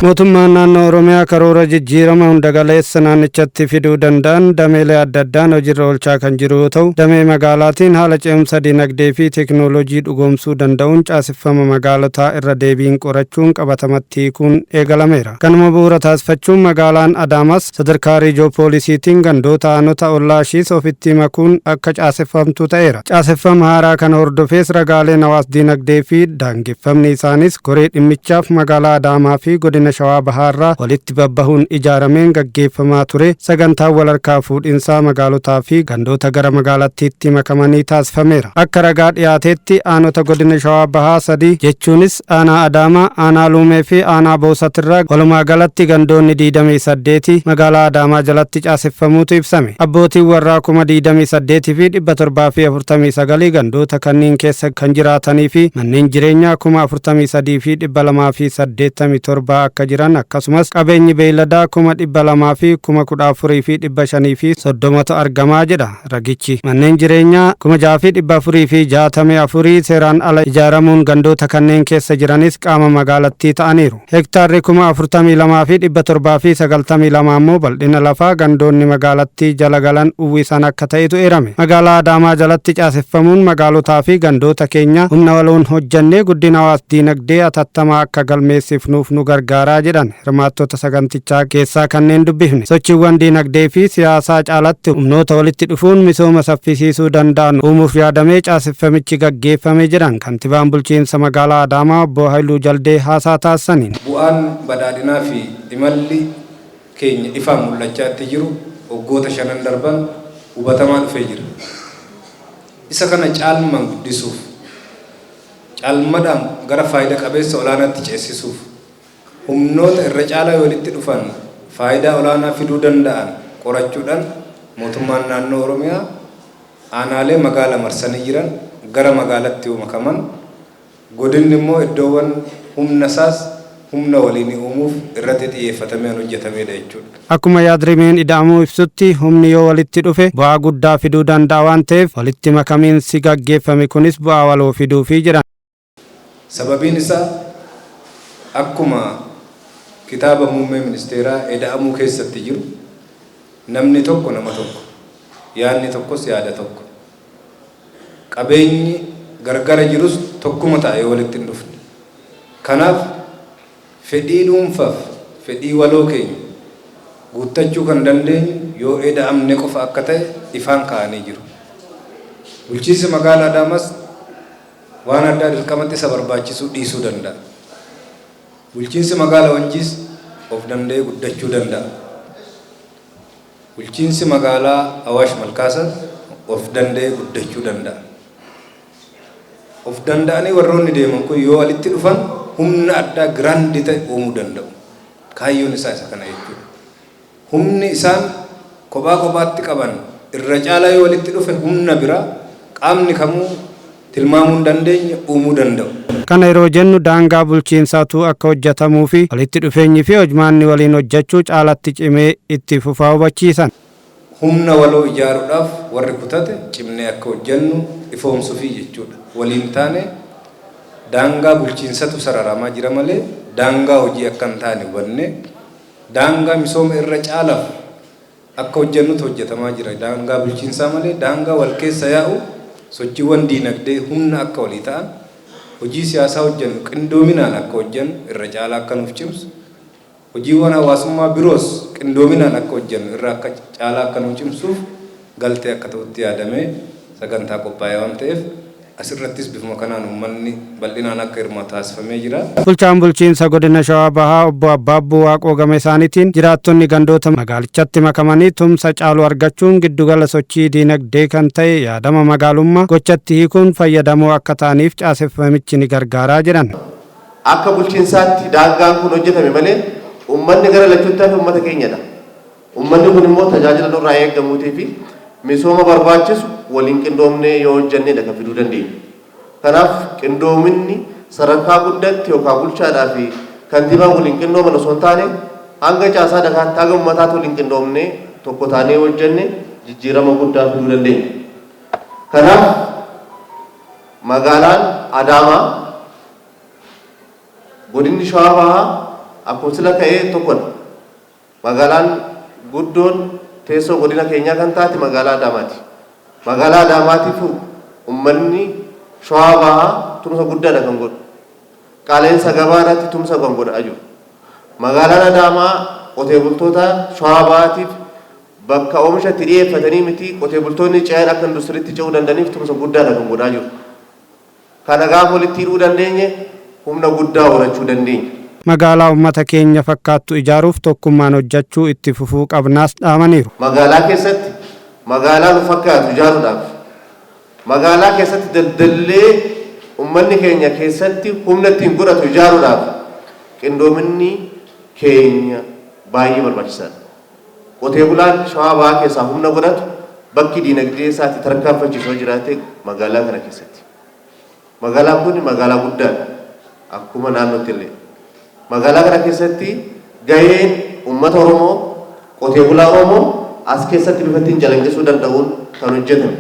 Mootummaan naannoo Oromiyaa karoora jijjiirama hundagaleessa naannichatti fiduu danda'an dameelee adda addaan hojiirra oolchaa kan jiru yoo ta'u, damee magaalaatiin haala ce'umsa dinagdee fi teekinooloojii dhugoomsuu danda'uun caaseffama magaalotaa irra deebiin qorachuun qabatamatti hiikuun eegalameera. Kanuma bu'uura taasifachuun magaalaan Adaamaas sadarkaa riijoopoolisiitiin gandoota aanota ollaa ishiis ofitti makuun akka caaseffamtu ta'eera. Caaseffama haaraa kana hordofees ragaaleen hawaas-dinagdee fi daangeffamni isaaniis koree dhimmichaaf magaalaa Adaamaa fi godina Shawaa Bahaarraa walitti babbahuun ijaarameen gaggeeffamaa ture sagantaan walharkaa fuudhinsaa magaalotaa fi gandoota gara magaalattiitti makamanii taasifameera. Akka ragaa dhiyaateetti aanota godina Shawaa Bahaa sadii jechuunis Aanaa Adaamaa, Aanaa Luumee fi Aanaa Boosatirraa walumaagalatti gandoonni 28 magaalaa Adaamaa jalatti caaseffamuutu ibsame. Abbootiin warraa 28,749 gandoota kanniin keessa kan jiraatanii fi manneen jireenyaa 43,287 akka jiran akkasumas qabeenyi beeyladaa 200,000 fi 14,530tu argamaa jedha. Ragichi manneen jireenyaa 6,464 seeraan ala ijaaramuun gandoota kanneen keessa jiranis qaama magaalattii ta'aniiru. Hektaarri 42,792 ammoo baldhina lafaa gandoonni magaalattii jala galan uwwisan akka ta'etu eerame. Magaalaa Adaamaa jalatti caaseffamuun magaalotaa fi gandoota keenyaa humna waloon hojjannee guddina hawaas-diinagdee atattamaa akka galmeessifnuuf nu gargaaraa jedhan. Hirmaattota sagantichaa keessaa kanneen dubbifne. Sochiiwwan diinagdee fi siyaasaa caalatti humnoota walitti dhufuun misooma saffisiisuu danda'an uumuuf yaadamee caaseffamichi gaggeeffame jedhan Kantibaan Bulchiinsa Magaalaa Adaamaa Obbo Hayiluu Jaldee haasaa taasisaniin. Bu'aan badhaadhinaa fi imalli keenya ifaan mul'achaa itti jiru waggoota shanan darban hubatamaa dhufee jira. Isa kana caalmaan guddisuuf, caalmadhaan gara faayida qabeessa olaanaatti ceessisuuf Humnoota irra caalaa walitti dhufan faayidaa olaanaa fiduu danda'an qorachuudhan mootummaan naannoo Oromiyaa aanaalee magaala marsanii jiran gara magaalatti yoo makaman, godinni immoo iddoowwan humna isaas humna waliinii uumuuf irratti xiyyeeffatamee an hojjetameedha jechuudha. Akkuma yaad-rimeen ida'amuu ibsutti, humni yoo walitti dhufe bu'aa guddaa fiduu danda'a waan ta'eef walitti makamiinsi gaggeeffame kunis bu'aa waloo fiduufi jedhan. Sababiin isaa akkuma kitaaba muummee ministeeraa Eda'amuu keessatti jiru namni tokko nama tokko, yaadni tokkos yaada tokko. Qabeenyi gargara jirus tokkuma ta'a yoo walitti hin dhufne. Kanaaf fedhii dhuunfaaf fedhii waloo keenya guuttachuu kan dandeenyu yoo eda'amne qofa akka ta'e ifaan kaa'anii jiru. Bulchiinsi Magaala Adaamas waan addaa dirqamatti isa barbaachisuu dhiisuu danda'a. Bulchiinsi magaala Wanjiis of danda'ee guddachuu danda'a. Bulchiinsi magaalaa Awaash Malkaasaas of danda'ee guddachuu danda'a. Of danda'anii warroonni deeman kun yoo walitti dhufan humna addaa giraandi ta'e uumuu danda'u. Kaayyoon isaa isa kana jechuudha. Humni isaan kophaa kophaatti qaban irra caalaa yoo walitti dhufe humna biraa qaamni kamuu tilmaamuu hin dandeenye uumuu danda'u. Kana yeroo jennu daangaa bulchiinsaatu akka hojjatamuu fi walitti dhufeenyi fi hojmaanni waliin hojjachuu caalatti cimee itti fufa hubachiisan. Humna waloo ijaaruudhaaf warri kutate cimnee akka hojjannu ifoomsufii jechuudha. Waliin taanee daangaa bulchiinsatu sararamaa jira malee daangaa hojii akka hin taane hubannee Daangaa misooma irra caalaaf akka hojjennutu hojjetamaa jira. Daangaa bulchiinsaa malee daangaa wal keessa yaa'u sochiiwwan diinagdee humna akka walii ta'an, hojii siyaasaa hojjennu qindoominaan akka hojjennu irra caalaa akka nuuf cimsu, hojiiwwan hawaasummaa biroos qindoominaan akka hojjennu irra akka caalaa akka nuu cimsuuf galtee akka ta'utti yaadamee sagantaa qophaa'e waan ta'eef Asirrattis bifuma kanaan uummanni bal'inaan akka hirmaatu taasifamee jira. Bulchaan Bulchiinsa Godina Shawaa Bahaa Obbo Abbaabbuu Waaqoo gama isaaniitiin, jiraattonni gandoota magaalichatti makamanii tumsa caalu argachuun giddugala sochii diinagdee kan ta'e yaadama magaalummaa gochatti hiikuun fayyadamoo akka ta'aniif caaseffamichi ni gargaara jedhan. Akka bulchiinsaatti daangaan kun hojjetame malee ummanni gara lachuutti hafe ummata keenyadha. Ummanni kun immoo tajaajila nurraa eeggamuutii fi misooma barbaachisu waliin qindoomnee yoo hojjenneedha kan fiduu dandeenyu. Kanaaf qindoominni Sadarkaa guddatti yookaan bulchaadhaa fi kantiibaan waliin qindooman osoo hin taane, hanga caasaa dakaatti, haga uummataatti waliin qindoomne, tokko taanee hojjenne, jijjiirama guddaa fiduu dandeenya. Kanaaf magaalaan Adaamaa, godinni Shawaa Bahaa akkuma sila ka'ee tokkodha. Magaalaan guddoon teessoo godina keenyaa kan taate magaalaa Adaamaati. Magaalaa Adaamaatiif uummanni Shawaa Bahaa tumsa guddaadha kan godhu. Qaala'insa gabaa irratti tumsa kan godhaa jiru. Magaalaan Adaamaa qotee bultoota Shawaa Bahaatiif bakka oomisha itti dhiyeeffatanii miti, qotee bultoonni ce'an akka industiriitti ce'uu danda'aniif tumsa guddaadha kan godhaa jiru. Kana gaafa walitti hidhuu dandeenye, humna guddaa horachuu dandeenya. Magaalaa uummata keenya fakkaattu ijaaruuf tokkummaan hojjechuu itti fufuu qabnaas dhaamaniiru. Magaalaa keessatti magaalaa nu fakkaatu ijaaruudhaaf, magaalaa keessatti daldallee uummanni keenya keessatti humna ittiin godhatu ijaaruudhaaf, qindoominni keenya baay'ee barbaachisaadha. Qotee bulaan Shawaa Bahaa keessaa humna godhatu, bakki diinagdee isaatti tarkaanfachiisoo jiraate magaalaa kana keessatti. Magaalaan kun magaalaa guddaadha. Akkuma naannootti illee. Magaalaa kana keessatti gaheen uummata Oromoo, qotee bulaa Oromoo as keessatti bifa ittiin calaqqisuu danda'uun kan hojjetame.